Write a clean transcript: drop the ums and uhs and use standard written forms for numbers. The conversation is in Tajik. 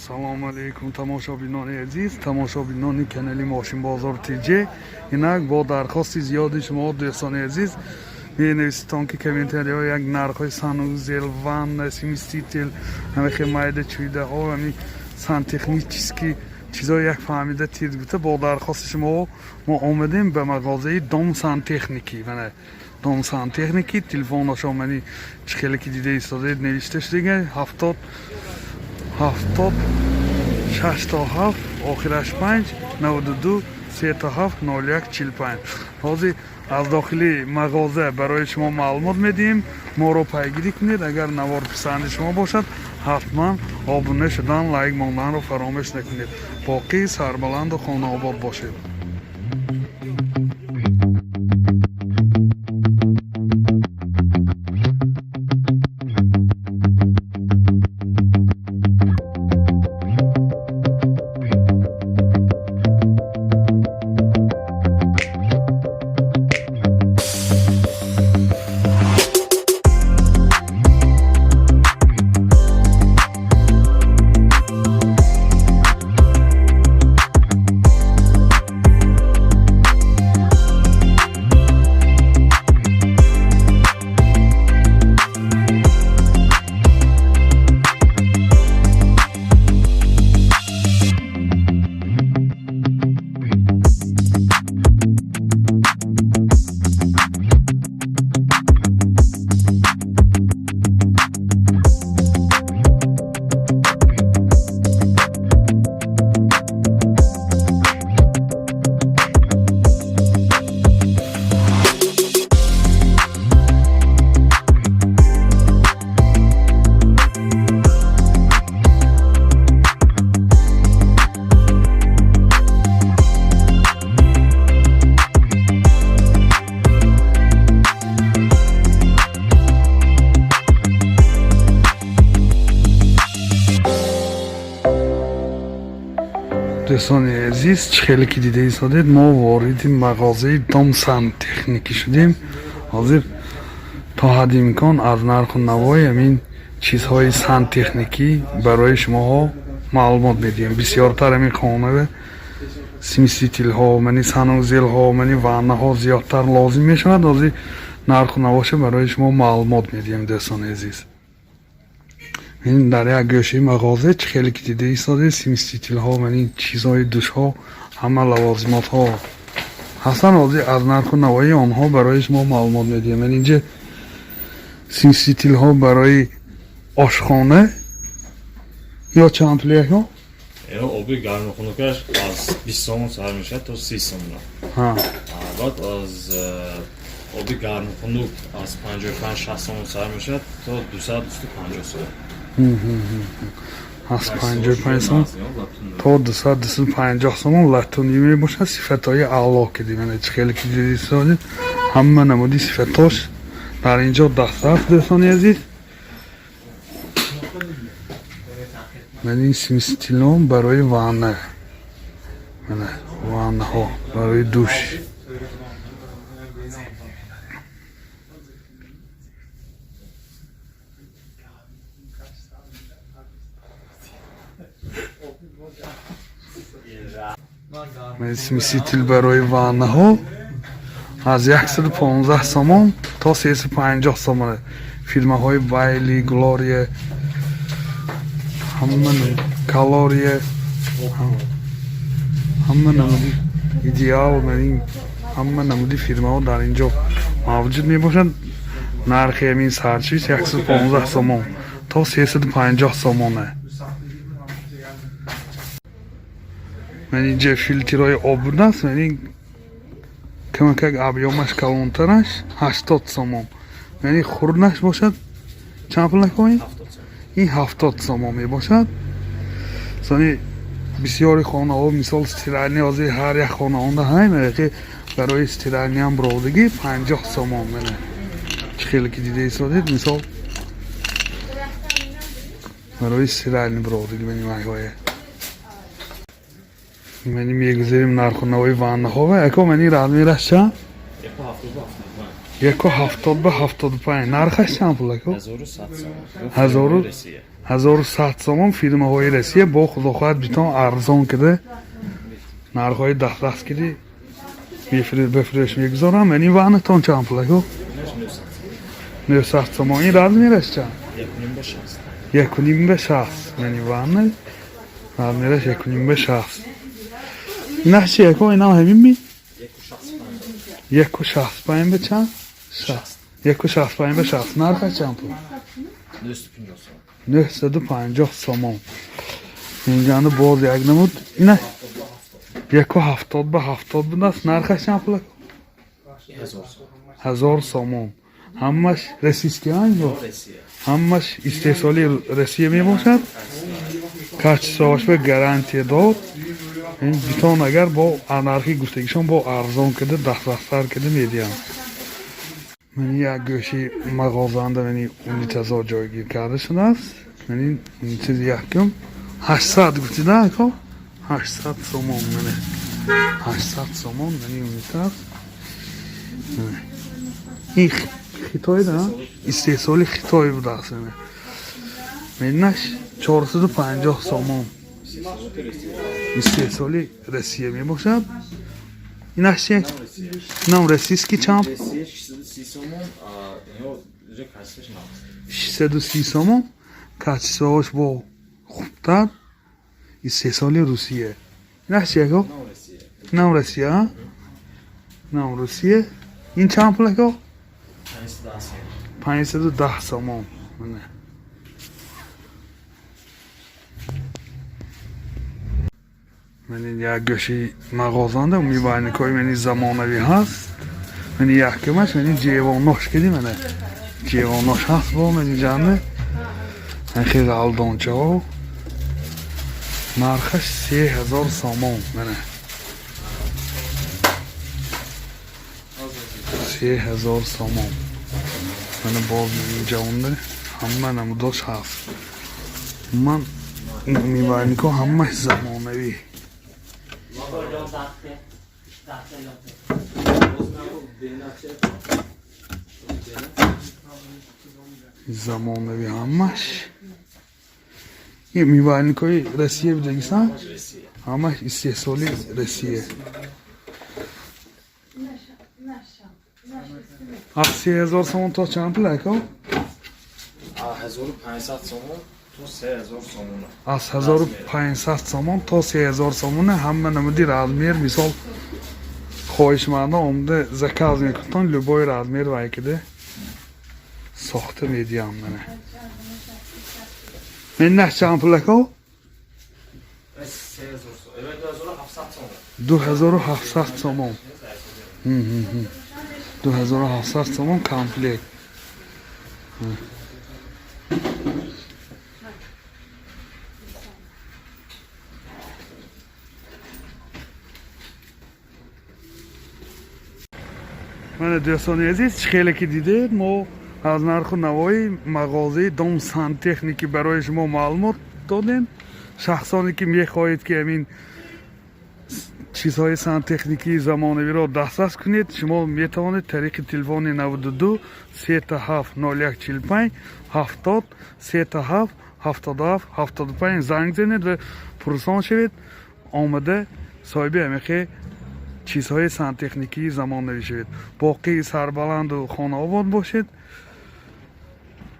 Ассалому алайкум, тамошобинони азиз, тамошобинони канали Мошинбозор ТЖ. Инак бо дархости зиёди шумо, дӯстони азиз, менависитон, ки комментариҳо як нархҳои санузел, ванна, смеситель, ҳамахе майда чӯйдаҳо, ҳами сантехнический чизҳои як фаҳмида тир гуфта, бо дархости шумо мо омадем ба мағозаи Дом сантехники. Мана Дом сантехники, телефонашо мани чӣ хеле ки дида истодаед, навишта шудага: 70 70 6 то 7, охираш 5, 92 3 то 7, 01 45. Ҳозир аз дохили мағоза барои шумо маълумот медиҳем, моро пайгирӣ кунед. Агар навор писанди шумо бошад, ҳатман обуна шудан, лайк монданро фаромӯш накунед. Боқӣ сарбаланду хонаобод бошед. Дӯстони азиз, чӣ хеле ки дида истодед, мо вориди мағозаи Дом сантехникӣ шудем. Ҳозир то ҳадди имкон аз нарху навои ҳамин чизҳои сантехникӣ барои шумоҳо маълумот медиҳем. Бисёртар ҳамин хонава смесителҳо, мани санузелҳо, мани ваннаҳо зиёдтар лозим мешавад. Ҳозир нарху навоша барои шумо маълумот медиҳем, дӯстони азиз. Ин дар як гӯшаи мағоза, чӣ хеле ки дида истодед, смесителҳо, мани чизҳои душҳо, ҳама лавозимотҳо ҳастанд. Ҳозир аз нарху навои онҳо барои шумо маълумот медиҳем. Ман инҷа смесителҳо барои ошхона ё чанд пулияко? Эно оби гарму хунукаш аз 20 сомон сар мешавад то 30 сомона. Баъд аз оби гарму хунук аз 55-60 сомон сар мешавад то 200-250 сомон. Аз 55 сом то 200-250 сомон латунӣ мебошад, сифатҳои аъло ки димана, чӣ хеле ки дида истодед, ҳама намуди сифатош дар ин ҷо дастрас, дӯстони азиз. Ман ин смесителон барои ванна, мана ваннаҳо барои душ. Смеситель барои ваннаҳо аз 115 сомон то 350 сомон. Фирмаҳои Вайли, Глория, ҳама Калория, ҳама намуди Идеал, ҳама намуди фирмаҳо дар ин ҷо мавҷуд мебошанд. Нархи ҳамин сарчиз 115 сомон то 350 сомона. Ман инҷа филтрҳои об будааст, ман ин камакак объёмаш калонтараш 80 сомон, яъне хурднаш бошад чанд пул накоин? Ин 70 сомон мебошад. Сони бисёри хонаҳо, мисол, стиральный ҳозир ҳар як хонаонда ҳай, ки барои стиральныйам бировдагӣ 50 сомон. Мана чӣ хеле ки дида истодед, мисол, барои стиральный бировдагӣ мани вайҳое. Мани мегузарем нарху навои ваннаҳо. Ва яко мани размераш чанд? 1,70 ба 75. Нархаш чанд пул, ако? 1100 сомон. Фирмаҳои Россия бо худо хоҳад битон арзон кида, нархҳои дастрас киди бифурӯш мегузорам. Ин ваннатон чанд пулако? 900 сомон. Ин размераш чанд? 1,5 ба 60. Мани ванна размераш 1,5 ба 60. Инаш чи, яко? Инам ҳамин ми? 1,65 ба чанд? 60. 1,65 ба 60. Нархаш чанд пул? 950 сомон. Инҷанда боз як намуд, ина 1,70 ба 70 будааст. Нархаш чанд пул? 1000 сомон. Ҳамаш российский ё ҳамаш истеҳсоли Россия мебошад. Качествоаш ба гарантия дод. Ин битон агар бо нархи гуфтагишон бо арзон кида, дастрастар кида медиҳам. Ман як гӯши мағозаанда мани унитазо ҷойгир карда шудааст. Мани унитази якум 800 гуфтида, ако? 800 сомон. Мана, 800 сомон мани унитаз. Ин Хитой да, истеҳсоли Хитой будааст. Минаш 450 сомон, истеҳсоли Россия мебошад. Инаш чи? Инам российский. Чанд? 630 сомон. Качествоаш бо хубтар, истеҳсоли Русия. Инаш чи, ако? Инам Россия, инам Русия. Ин чанд пул, ако? 510 сомон. Мана, мани як гӯши мағозанда умывальникҳои мани замонавӣ ҳаст. Мани якумаш мани ҷевонош киди, мана ҷевонош ҳаст бо мани ҷанда хел ғалдончаҳо. Нархаш 3000 сомон. Мана, 3000 сомон. Мана, боз инҷаонда ҳама намудош ҳаст. Ман умывальникҳо ҳамаш замонавӣ. Замонавӣ ҳамаш. Ин умывальникҳои Россия будагисан, ҳамаш истеҳсоли Россия. Аз 3000 сомон то чанд пул, ако? 1500 сомон то 3000 сомон. Аз 1500 сомон то 3000 сомона, ҳама намуди размер. Мисол, хоҳишмандон омада заказ мекунтон, любой размер вай кида сохта медиҳам. Мана, миннаш чанд пул, ако? 2700 сомон. 2700 сомон комплект. Мана, дӯстони азиз, чӣ хеле ки дидед, мо аз нарху навои мағозаи Дом сантехники барои шумо маълумот додем. Шахсоне ки мехоҳед, ки ҳамин чизҳои сантехникии замонавиро дастрас кунед, шумо метавонед тариқи телефони 92 37 01 45, 70 37 77 75 занг занед ва пурсон шавед. Омада соҳиби ҳамихе чизҳои сантехникии замонавӣ шавед. Боқӣ сарбаланду хонаобод бошед.